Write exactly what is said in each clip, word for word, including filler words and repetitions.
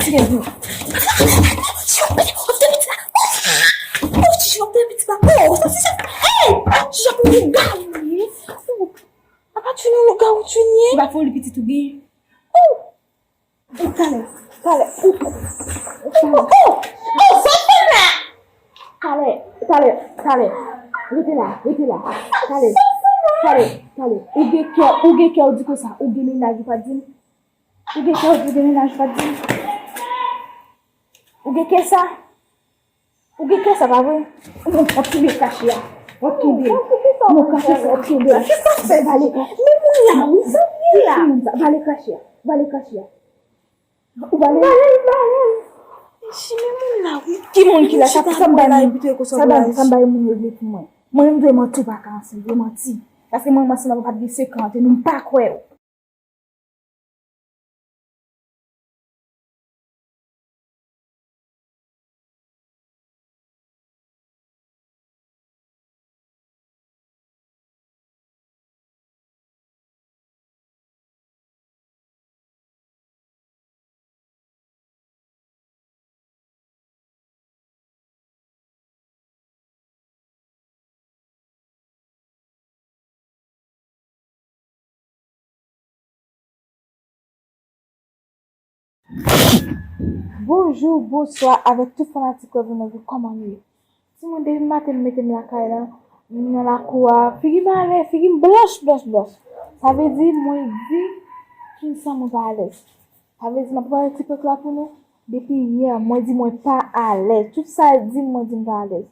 Hey! Apa Tchounou lougawou Tchounou ye? Ba foli pitit ou gen. Ou talè, talè. Ou, ou, ou, ou, ou, ou, sa fè la? Talè, talè, talè. Rete la, rete la. Talè, talè, talè. Ou gen kè, ou gen kè ou di konsa, ou gen mennaj ou pa di m. Ou gen kè ou di gen mennaj ou pa di m. Ou gen kè sa. Ou gen kè sa, pa vre? Non, w ap kenbe kache a. W ap kenbe. Non, kache sa, w ap kenbe a. Kisa w fè, vale? Men moun la, wi, sa w ye la? Vale kache a. Vale kache a. Ou vale? Vale, vale. Echi, men moun la, wi. Ki moun ki la? Sa, sa m bay moun. Sa m bay, sa m bay moun yo vle pou mwen. Mwen, m vle manti, ou pa ka ansanm, vle manti. Paske mwen, mwen, ansanm, pa t gen sekrè ant nou, m pa kwè w. Bonjou, bonswa avèk tout fanatik Love Love, kòman nou ye? Timoun, depi maten m mete m lakay la, m nan lakou a, figi m alèz, figi m blanch, blanch, blanch. Sa vle di, mwen di, Tchounou san mwen pa alèz. Sa vle di, m ap pale ti pèp la pou nou. Depi yè, mwen di mwen pa alèz. Tout sa l di m, mwen di m pa alèz.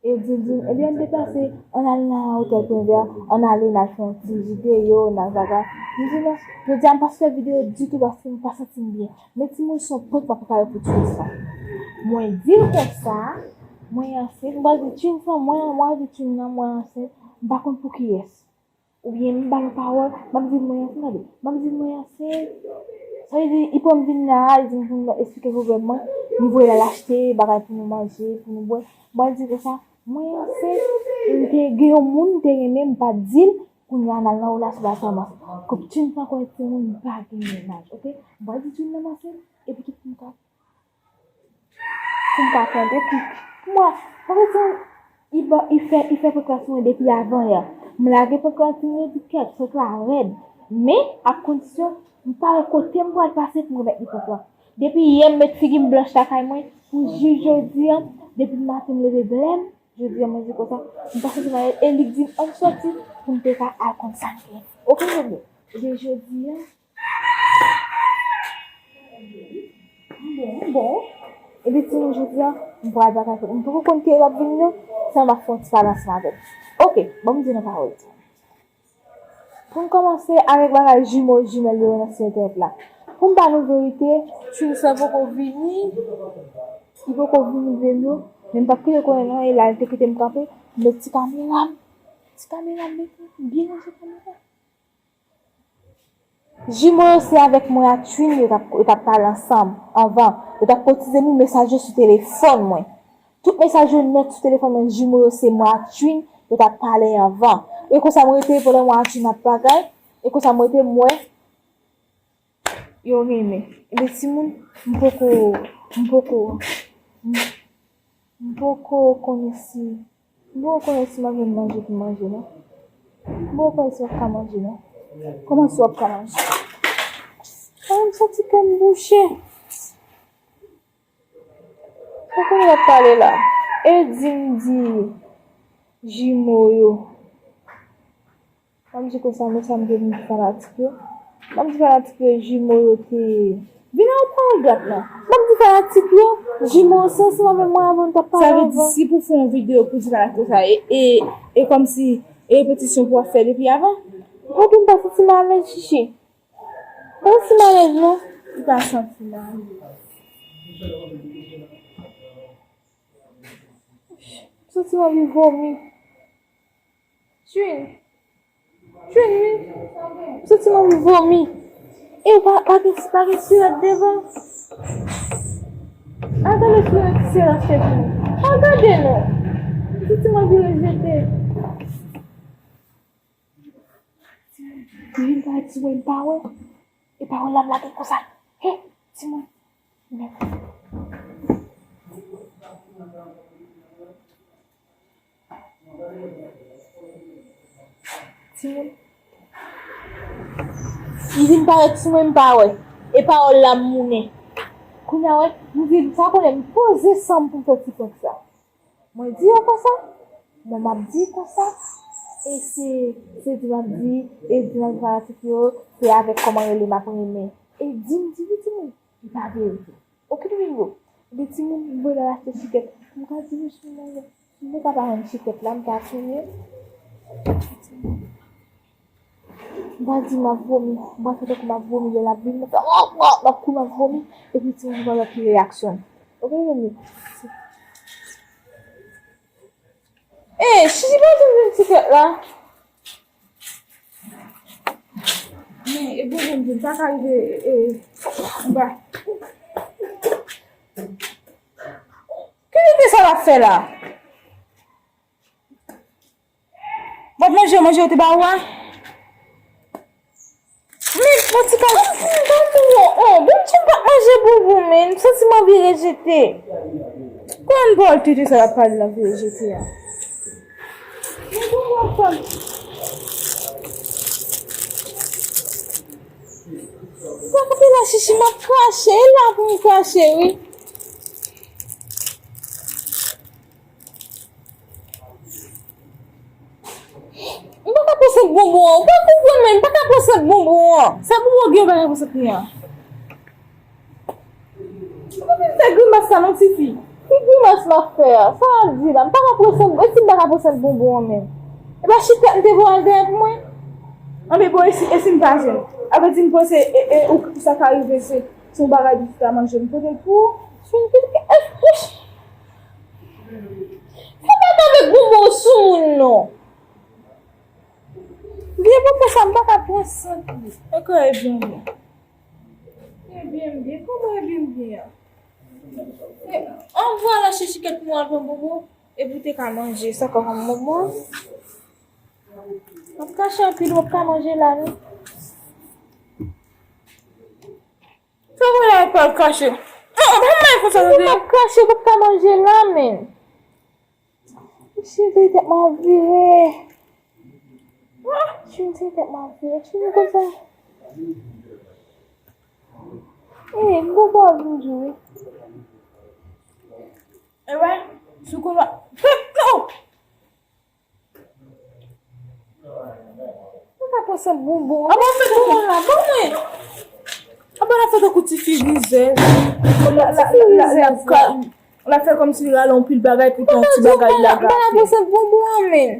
E di, di, ebyen, ann deplase, ann al nan otèl Pwen Vè, ann ale, n al fè yon ti videyo, n al vagabon. M di non, jodi a m pa fè videyo ditou paske m pa santi m byen. Men timoun, se yon prank m ap prepare pou Tchounou san. Mwen di l konsa, mwen ansent, m pral di Tchounou san, mwen, mwen di Tchounou nan, mwen ansent, m pa konn pou kiyès. Oubyen m ba l yon pawòl, m ap di l mwen ansent, tande, m ap di l mwen ansent. Sa vle di, li pran m vin la, li di m pou m esplike pwoblèm mwen, m voye l al achte bagay pou nou manje, pou nou bwè. Mwen di konsa, mwen ansent, e m te gen yon moun m te renmen, m pa t di l, kounye a n al nan relasyon la sèlman. Kòm Tchounou san konnen timoun, m pa gen mennaj, oke? M pral di Tchounou nan m ansent, epi tout moun ka Pou m ka tande, pou, pou mwen, sa vle di, li ba, li fè, li fè prank la sou mwen depi avan yè. M lage prank la sou mwen, di kèt, prank la rèd. Men, ak kondisyon, m pa wè kote m pral pase pou m remèt li prank la. Depi yè, m met figi m blanch lakay mwen, pou jis jodi a, depi maten m leve blèm, jodi a, mwen di konsa, m pa santi m alèz, e li di m ann sòti, pou m te ka al konn sa m gen. Oke, jodi a, Ebyen, jodi a, bon, bon. Ebyen, timoun, jodi a, m pral bagay pou nou. M poko konn kilè l ap vini, non. Sa m ap fè yon ti pale ansanm avè l. Oke, ban m di nou pawòl. Pou m kòmanse avèk bagay jimo, jimèl yo nan sou entènèt la. Pou m ba nou verite, Tchounou san poko vini. Li poko vini vre, non. Men m p ap kite l konnen, non. E la, li te kite m kanpe. M met ti kamera m. Ti kamera m, mete byen ranje kamera. Jimo yo se avèk mwen ak Tchounou yo t ap, yo t ap pale ansanm anvan. Yo t ap kotize m mesaj yo sou telefòn mwen. Tout mesaj yo nèt sou telefòn mwen, jimo yo se mwen ak Tchounou yo t ap pale anvan. E konsa mwen rete pandan mwen ak Tchounou ap bagay. E konsa mwen rete m wè yo renmen. Ebyen timoun, m poko, m poko, m, m poko konnen si M poko konnen si m ap jwenn manje pou m manje, non. M poko konnen si m ap ka manje, non. Kòman si w ap ka manje? Mwen menm santi kè m bouche. Ou konnen w ap pale la. E di m di jimo yo. M ap di konsa, men sa m te vin di fanatik yo. M ap di fanatik yo, jimo yo te vin nan yon pawòl dwat la. M ap di fanatik yo, jimo yo se ansanm avèk mwen avan nou t ap pale anvan. Sa vle di, si pou fè yon videyo pou di fanatik yo sa, e, e, e kòmsi e repetisyon pou w ap fè depi avan? Ou di m pa santi m alèz, chichi. M pa santi m alèz, non. M pa santi m alèz. M santi m anvi vomi. Tchounou. Tchounou, wi. M santi m anvi vomi. E pa, pa gen, pa gen sirèt devan. Al gade sirèt, sirèt cheve m. Al gade non. M santi m anvi rejete. Timoun, m pa di wè, m pa wè. E pawòl la m lage konsa. He, timoun. Timoun. M vin parèt sou mwen, m pa wè. E pawòl la m mounen. Kounye a, wè, m vin, sa konnen m poze san m pou m fè ti prank sa. Mwen di yo konsa, bon, m ap di konsa, e se, se di m ap di, e di nan fanatik yo, se avèk kòman rele m ap renmen. E di m, di wi, timoun, li pa verite. Okenn vin gwo. Epi timoun, m voye l al achte chikèt. M ka di nou, timoun, mwen, m pa ka jwenn chikèt la, m ka touye. M pa di m ap vomi, m pa fè tankou m ap vomi, lè l ap vin, m ap fè, m ap kou, m ap vomi, epi timoun, m pa wè ki reyaksyon. Oke, timoun? E, Chichi pa janm jwenn chikèt la. Men, e bonbon m di, m pa ka rive, e, anba. Ki lide sa l ap fè la? W ap manje, manje yo te ba ou a? Men, bon ti ka, m pa pou ou, oh, Bondye, m p ap manje bonbon, men, m santi m anvi rejete. Kòman Paul te di sa l ap pale, l anvi rejete a? Men, bon, bon, fòm. Sa kanpe la, Chichi, m ap krache, e la pou m krache, wi. M pa ka pran sant bonbon an. Ou pa konprann mwen, m pa ka pran sant bonbon an. Sa bonbon gen, m pa ka pran sant li an. Ou pa vin fè grimas sa non, tifi. Ki grimas m ap fè a? Sa w ap di la? M pa ka pran sant, e si m pa ka pran sant bonbon an menm? E pa chita m te voye al dèyè pou mwen? Anben bon, e si, e si m pa jwenn? Apre di m panse, e, e, ou, sa ka rive, se, se yon bagay di chita manje m pote l pou ou. Fin, fin, fin, e, wouch! Sa pa t avèk bonbon sou moun non. Vye bonbon sa m pa ka pran sant li. Ankò e byen byen. E byen byen. Kòman e byen byen an? E, anvwa la chèche kèt pou al pran bonbon. Epi w te ka manje sa kòm bonbon. W ap kache anpil, w ap ka manje la non. Sa w la e pa kache. Oh, oh, ban m bay konsa tande. M ap kache, w ap ka manje la, men. Cheri, tèt mwen ap vire. Ah, cheri, tèt mwen ap vire. Cheri, konsa. Eh, m gon bò vin jwe. E wè, sou koulwa. Tèt ou! Ou ka pran sant bonbon. Aba w fè tankou, la, ban mwen. Aba w fè tankou ti fi rizèz. La, la, la, la, la, la fè kòmsi li rale yon pil bagay, poutan yon ti bagay la gate. M pa ka pran sant bonbon an, men.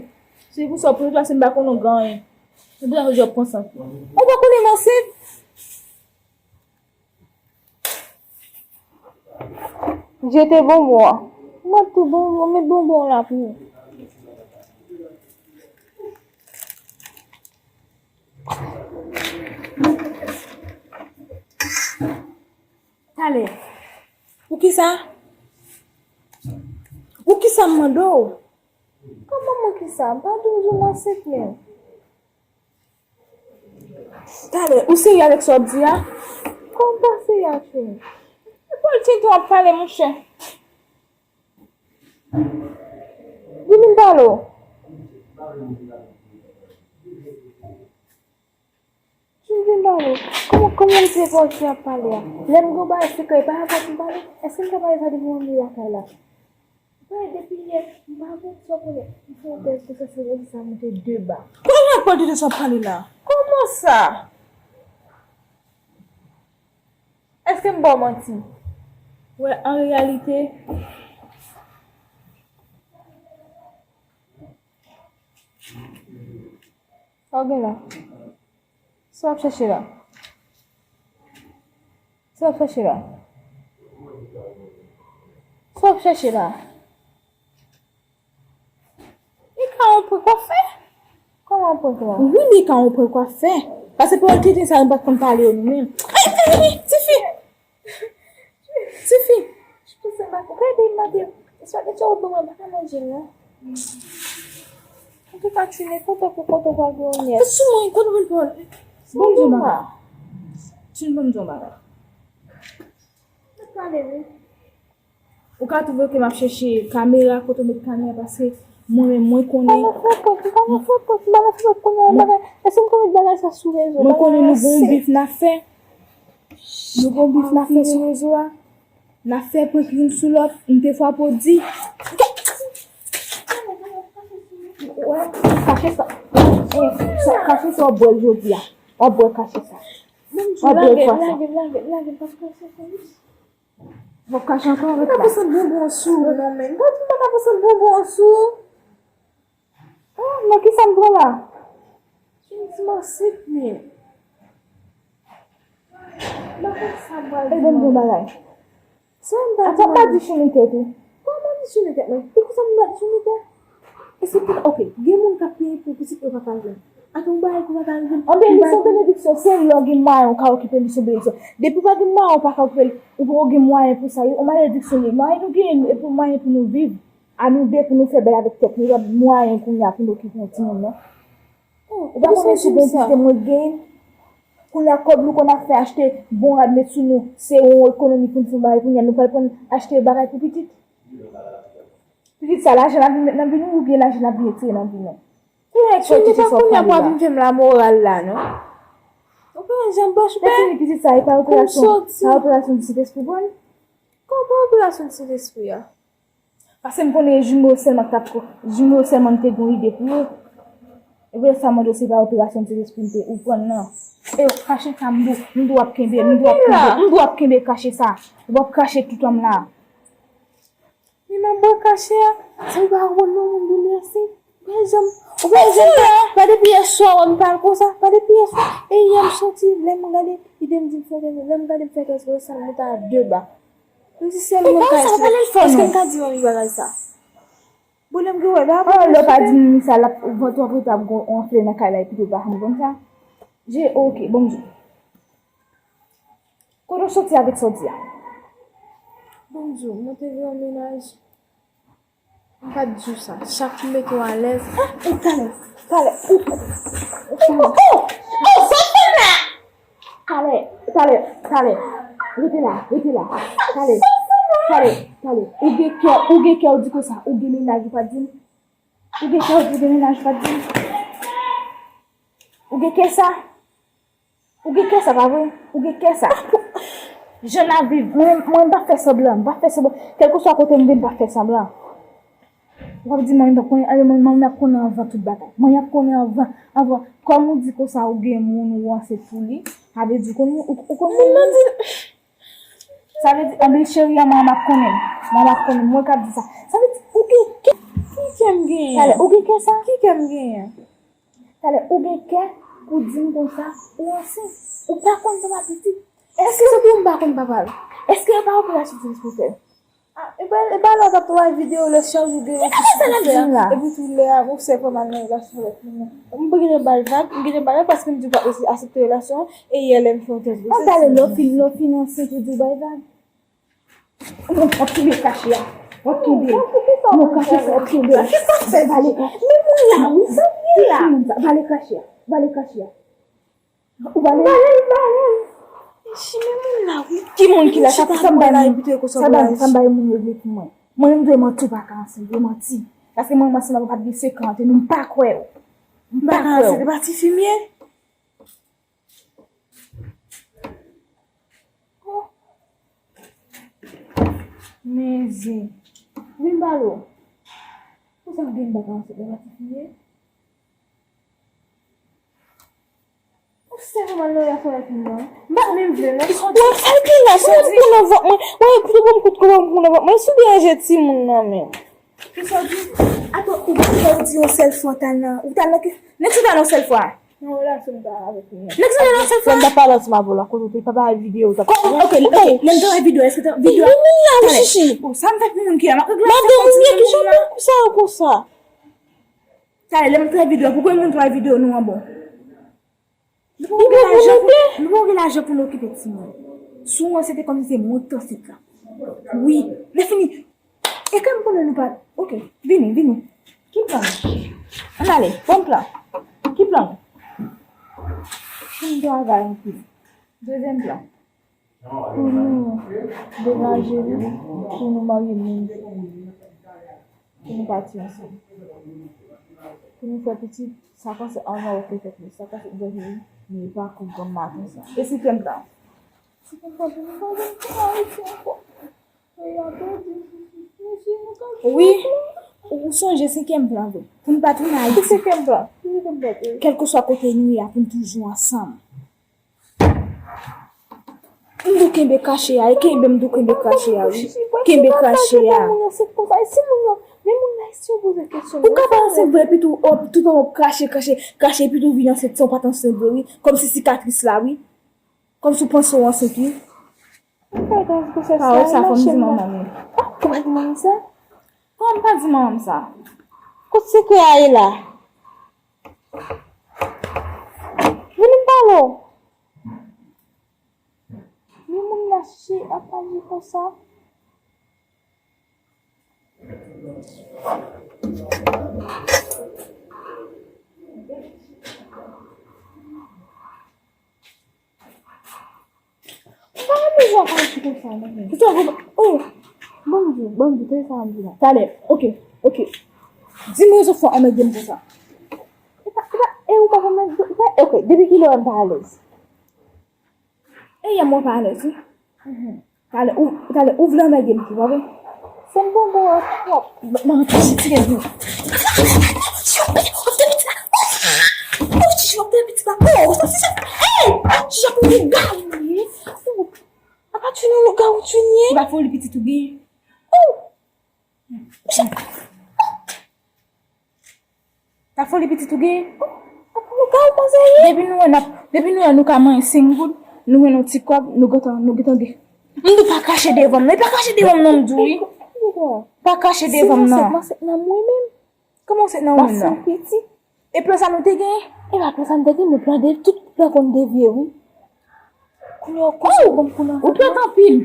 Se pou sa, pou deplase, m pa konn gen anyen. Se pou sa, jodi a w pran sant. Ou pa konnen m ansent? Jete bonbon an. Mwen tou bonbon, met bonbon la pou ou. Talè. Poukisa? Poukisa m mande w? Kòman mwen ki sa? M pa di w di w ansent menm. Talè, ou serye avèk sa w ap di a? Kòman m pa serye ak ou? E Paul Tintin w ap pale, monchè. Di m pale w. Di m pale w. Kòman, kòman m se Paul Tintin ap pale a? Lè m gen yon bagay sekrè, e pa avè w pou m pale? Èske m ka pale sa devan moun lakay la? Mwen, depi yè, m pa konn sa w konnen. M fè yon tèt konsa, se rèv sa monte de ba. Kòman Paul Tintin sa w ap pale la? Kòman sa? Èske m ba w manti? Wè, an reyalite, sa w gen la? Sa w ap chèche la? Sa w ap chèche la? Sa w ap chèche la? Li ka yon prank w ap fè? Kòman yon prank la? Wi, li ka yon prank w ap fè. Paske Paul Tintin sa, nou pa t konn pale yo nou menm. Ay, ay, ay, tifi! Tifi! Ou gade m ap di, espageti ou ban mwen, m pa ka manje l non. Antouka, Tine, kote pou kote w pral gen yon nyès. Sou mwen, kote w vin pran? Bon, bon, bon. Tine, ban m di yon bagay. Ou ka twouve ke m ap chèche kamera, kote w met kamera, paske mwen menm, mwen konnen. Mwen fè prank, mwen fè prank, mwen fè prank kounye a, bagay. Èske m konn met bagay sa sou rezo? Mwen konnen nou gen yon bif n ap fè. Nou gen yon bif n ap fè sou rezo a. N ap fè prank youn sou lòt, m te fwa pou di. Wè, kache sa. Wè, sa, kache sa w ap bwè jodi a. W ap bwè kache sa. W ap bwè fwa sa. Lage, lage, lage, lage, pa kache sa. W ap kache ankò, ret la. Mwen pa santi bonbon sou, non, men. Mwen pa santi bonbon sou. Ah, nan kisa m pran la? Yon ti mansik, men. Nan kisa m pral di? E ban m di yon bagay. Sa m ta di? Atò, pa di chimite tou. Kòman di chimite, men? E konsa m bat chimite? E se pou, ok, gen moun k ap peye pou pitit yo pa ka jwenn. Atò, yon bagay konsa ta rive m. Anben, li se yon benediksyon, se lè w gen mwayen ou ka okipe li, se yon benediksyon. Depi w pa gen mwayen ou pa ka okipe li, ou poko gen mwayen pou sa, yon malediksyon li ye. Mwayen nou genyen, e pou mwayen pou nou viv. A nou de pou nou fè bagay avèk tèt nou, pa mwayen kounye a pou nou okipe yon timoun, non. Ou pa konnen si bon pite mwen gen, kounye a kòb nou konn ap fè achte bon rad met sou nou, se yon ekonomi pou n fè bagay kounye a, nou pral pran achte bagay pou pitit. Pitit sa, lajan l ap vin met nan vi nou, oubyen lajan l ap vin retire nan vi nou? Kounye a, kounye a pou ap vin fè m lamoral la, non? Ou pa janm bòch, men. Lè fini pitit sa, e pa operasyon, pa operasyon di Sentespri pran? Kòman operasyon di Sentespri a? Paske m konnen jimo sèlman k t ap ko-, jimo sèlman m te gen yon ide pou yo. E pou sa m mande w se pa operasyon Sentespri m te ou pran nan. E kache sa m di w, m di w w ap kenbe, m di w w ap kenbe, m di w w ap kenbe kache sa. W ap kache toutan m la. Men m ap bwè kache a. Sa w pa konprann non, moun doulè se. Ou pa janm, ou pa janm pa, pa depi yè swa wè m pale konsa, pa depi yè swa. E yè m soti, lè m gade, ide m di m fè tèt, lè m gade m fè tèt, sa m monte a de ba. Kòmsi sèl mwen ka esplike. Èske m ka di manmi bagay sa? Bon, lè m gen wè, ba. Oh, lè w pa di manmi sa, l ap vant w ap rete ap gon-, wonfle nan kay la, epi tou pa janm konn sa. Je, ok, bon, m di w. Kote w soti avèk sa w di a? Bon, m di w, mwen te gen yon mennaj. M pa t di w sa. Chak m mete w alèz. Ah, ou talè, talè, ou, ou, ou, ou, ou, ou, sa w fè m la? Talè, talè, talè. Rete la, rete la. Talè, talè, talè. Ou gen kè, ou gen kè, ou di konsa. Ou gen mennaj, ou pa t di m. Ou gen kè, ou di w gen mennaj, ou pa t di m. Ou gen kè sa? Ou gen kè sa, pa vre? Ou gen kè sa? Jan n ap viv, mwen, mwen, m pa fè sanblan, m pa fè sanblan. Kèlkeswa kote m ye, m pa fè sanblan. W ap di, manmi p ap konnen, ale, manmi, manmi ap konnen anvan tout bagay. Manmi ap konnen anvan, anvan. Kòm ou di konsa, ou gen moun ou ranse pou li, sa vle di ou konn, ou, ou konn moun nan di. Sa vle di, anben, cheri a, manmi ap konnen. Manmi ap konnen, mwen k ap di sa. Sa vle di, ou gen kè. Ki kè m genyen? Talè, ou gen kè sa? Ki kè m genyen? Talè, ou gen kè pou di m konsa, ou ansent. Ou pa konn papa pitit. Èske se pou m pa konn papa l? Èske e pa operasyon Sentespri fè? Ah, e pa, e pa lè w t ap travay videyo, lè chak jou gen yon ti soufè a, epi tou lè a, ou sèl fè mal nan relasyon avèk moun nan. M pa gentan ba l vag, m gentan ba l vag paske m di w pa aksepte relasyon, e yè lè m fè yon tès gwosès. Talè, lè w fin, lè w fin ansent, ou di w bay vag. Non, w ap kenbe kache a. W ap kenbe l. Non, kache sa, w ap kenbe l. Kisa w fè, vale? Men moun la, wi, sa w ye la? Vale kache a. Vale kache a. Ou vale? Vale l, vale l. Echi, men moun la, wi. Ki moun ki la? Sa, sa m bay moun. Sa bay, sa bay moun yo vle pou mwen. Mwen, m dwe manti, ou pa ka ansent, m dwe manti. Paske mwen, mwen, se nan pa t gen senkant, e nou m pa kwè w. M pa kwè w. Ba ti fi m ye. Mezi. Vin pale w. Pou sa gen baka anse de la ti fiye? Ou sèlman lè y ap fè moun nan. M pa menm vle non. Wè, sa l gen la, se yon kou nan vant mwen. Wè, pito ban m kout kou, ban m kou nan vant mwen. Sou byen je timoun nan menm. Ki sa w di? Atò, ou pa fè w di yon sèl fwa w t al nan, ou t al nan ki, nèg sa w t al yon sèl fwa? Nan relasyon m t al avèk li an. Nèg sa w t al yon sèl fwa? Lè m t ap pale ansanm avè w la, kote w te pa bay videyo, w t ap. Kòman, ok, ok, lè m te wè videyo, èske te videyo a? Talè. Oh, sa m fè pou moun ki a, m ap regle afè moun ki a. Madanm ou byen, kijan w pran kou sa yo konsa? Talè, lè m te wè videyo a, pou kòman moun te wè videyo nou an bon? Nou pa gen lajan pou, nou pa gen lajan pou nou okipe timoun. Si w ansent, se kòmsi se mwen k te ansent la. Wi. Lè fini. E ke m konnen nou pa. Ok. Vini, vini. Ki plan? Ann ale. Bon plan. Ki plan? Pou m travay anpil. Dezyèm plan. Pou nou degaje nou, pou nou marye moun, pou nou pati ansanm. Pou nou fè pitit, sa kòmanse anvan ou fè tèt nou, sa kòmanse dènye, men pa kou granm maten sa. E si kè m ta? Si kè m ta, nou pa janm tou Ayiti ankò. Peyi a pèdi, mesye, nou ka tou. Wi, ou sonje senkyèm plan vre. Pou n pa tounen Ayiti. Ki senkyèm plan? Ki senkyèm plan? Kèlkeswa kote nou ye a, pou n toujou ansanm. M tou kenbe krache a, e kenbe m tou kenbe krache a, wi. Kenbe krache a. Moun yo se konsa, e si moun yo, men moun nan, si yo poze kesyon, ou ka pa ansanm vre, epi tou, oh, tout an w ap krache, krache, krache, epi tou vin ansanm, san w pa t ansanm vre, wi. Kòmsi sikatris la, wi. Kòmsi w panse w ansent, wi. Pawòl sa, fò m di manman m li. Ah, ou pa di manman sa? Kòman m pa di manman m sa? Kot sekrè a ye la? Vini m pale w. Men moun nan, chichi ap aji konsa. Ou pa ka bezwen ap aji konsa non, men. Kisa ou, oh, ban m di w, ban m di w, tande sa m di la. Talè, ok, ok. Di m rezon fò anmède m konsa. E pa, e pa, e ou pa konn, e pa, ok, depi kilè w wè m pa alèz? E yè m wè w pa alèz, wi. Talè, ou, talè, ou vle anmède m tou, pa vre? Fè m bonbon an twòp. Ban m tire, tire, tire. Oh, Chichi, w ap fè pitit la. Oh, sa, sa, sa. Hey! Chichi, pou lougawou li ye. Oh, apa tu nou lougawou tu ni ye? Ba foli pitit ou gen. Oh! Sa foli pitit ou gen? Depi nou wè n ap, depi nou wè nou ka manyen senk goud, nou wè nou ti kòb, nou gentan, nou gentan gen. M di w pa krache devan m non, e pa krache devan m non m di w wi. Pa krache devan m non. Kòman w sot nan mwen menm? E plan sa nou te genyen? E pa plan sa nou te genyen, men plan de, tout plan konn devye wi. Kounye a w konsa w ban m kou nan vant mwen. Ou trèt anpil.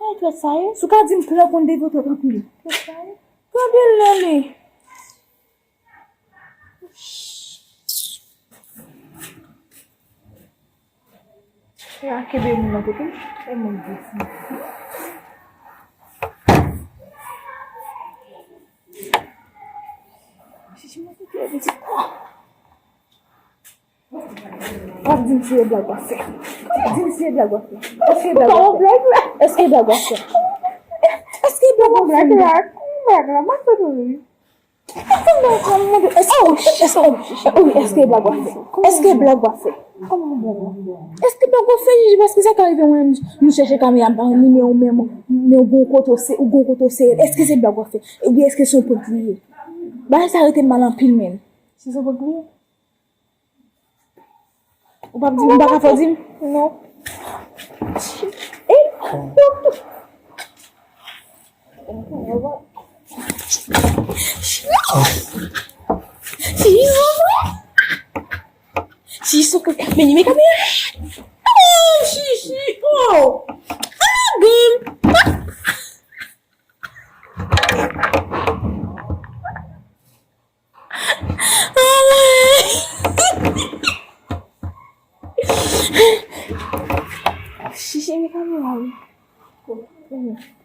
Ay, trèt sa ye. Si w ka di m plan konn devye, ou trèt anpil. Trèt sa ye. Gade lè li. Yo a kenbe moun nan kote m. E moun di si. Chichi mwen kote pitit. W ap di m si e blag w ap fè. W ap di m si e blag w ap fè. Èske e blag w ap fè? Èske e blag w ap fè? Èske e blag w ap fè? Blag la, blag la, m ap fè nou ri. Èske, èske, èske, wi, èske blag w ap fè? Èske blag w ap fè? Èske blag w ap fè? Jiji, paske sa ka rive mwen menm, nou chèche kamera, m pa wè nimewo w menm, men w gon kote w se, w gon kote w se, èske se blag w ap fè? Oubyen èske se yon prank li ye? Bagay sa rete m mal anpil menm. Se yon prank li ye? Ou p ap di m, ou pa ka fè w di m? Non. Ey! Chichi, souple. Men nimewo kamera. Oh, Chichi. Oh. Ah, granm. Chichi, men kamera wi.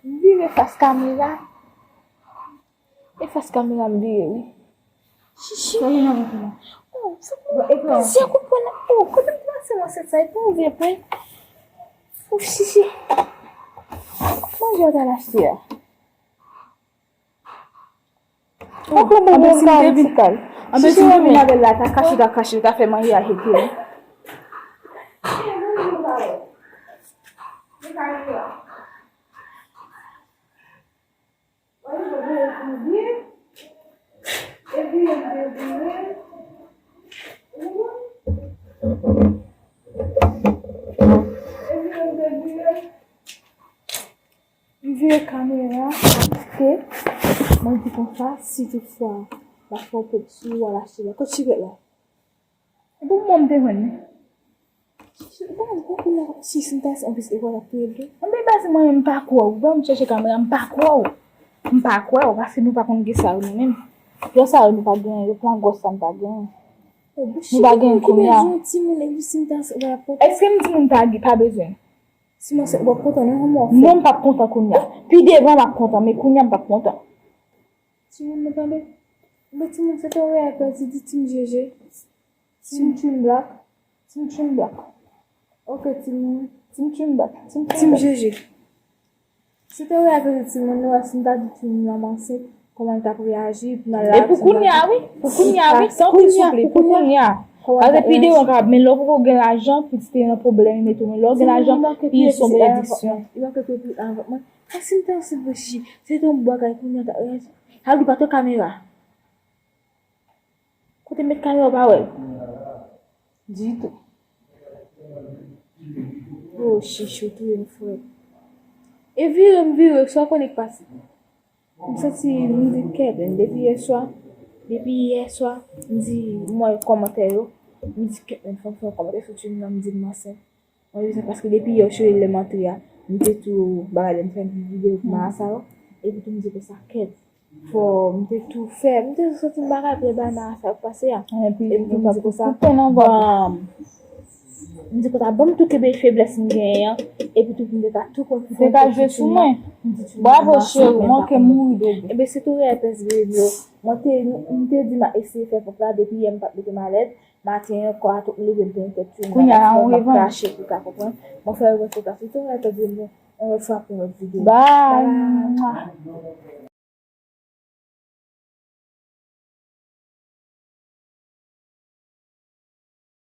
Vire fas kamera. E fas kamera m vire wi. Chichi. Oh, sa pou plizyè kout pwen nan. Oh, kote m plase mwen se sa? E pou ouvè pwen. Oh, Chichi. Manje w t al achte a. Anben si m te vin, anben si m te vin avè l la, ta kache, ta kache, ta fè manje a jete wi. M vire kamera, paske mwen di konsa, si toutfwa l ap fè w pèdi, w al achte la. Kot chirèt la? E pou mwen m te jwenn li. Chichi, ou pa konn kòman si m ta anplis e w ap touye l tou. Anben baz mwen menm m pa kwè w. Ban m chèche kamera, m pa kwè w. M pa kwè w, paske nou pa konn gen sa yo nou menm. Lè sa yo nou pa genyen, yo pran gwòs sa n pa genyen. Nou pa genyen kounye a. Èske m di moun pa gen, pa bezwen? Siman, se w ap kontan non, kòman w fè? Non, m p ap kontan kounye a. Pi devan, m ap kontan, men kounye a, m p ap kontan. Timoun, nou tande? Men timoun, se te w reyèl pèdi, di Team G G. Team Team Black. Team Team Black. Ok, timoun. Team Team Black. Team Team Black. G G. Si te w reyèl pèdi timoun, nou wè si m ta di timoun nan m ansent, kòman l t ap reyaji, pou nan la. E pou kounye a, wi. Pou kounye a, wi. San pil souple, pou kounye a. Paske pi devan ka, men lè w poko gen lajan, pitit te nan pwoblèm, men tou, men lè w gen lajan, pi son benediksyon. Li manke pi anvan mwen. Kòm si m te ansent vre, si se te yon bagay kounye a, ta reyaji. Sa vle di pa t yon kamera. Kote m met kamera w pa wè l? Ditou. Oh, chichi, w touye m frèt. E vire m vire, sa w konnen k pase? M santi, m di kèt, men depi yè swa, depi yè swa, m di, m wè kòmantè yo, m di kèt, men fò m fè yon kòmantè sou timoun nan, m di l m ansent. Mwen bezwen, paske depi yè w cheri lè m antre a, m te tou bagay lè m fè yon videyo pou Marasa yo, epi tou m di konsa kèt. Fò m te tou fè, m te tou santi m bagay pou lè bagay Marasa yo pase a. Epi tou m di konsa, banm. M di konsa, banm tou kenbe feblès m genyen an, epi tou pou m te ka tou konn ki. Se ka jwe sou mwen. Bravo cheri, mwen ke mouri de gou. Ebyen se tou reyèl pèdi bebe yo. Mwen te, m te di m ap eseye fè prank la, depi yè m pa t mete m alèz. Maten an, kò a tout leve m pran tèt sou mwen. Kounye a, la, on revanj. Kache pou ka konprann. Mwen fè revanj pou ka fè. Tout moun tande mwen. On lòt fwa pou yon lòt videyo. Bye. Bye.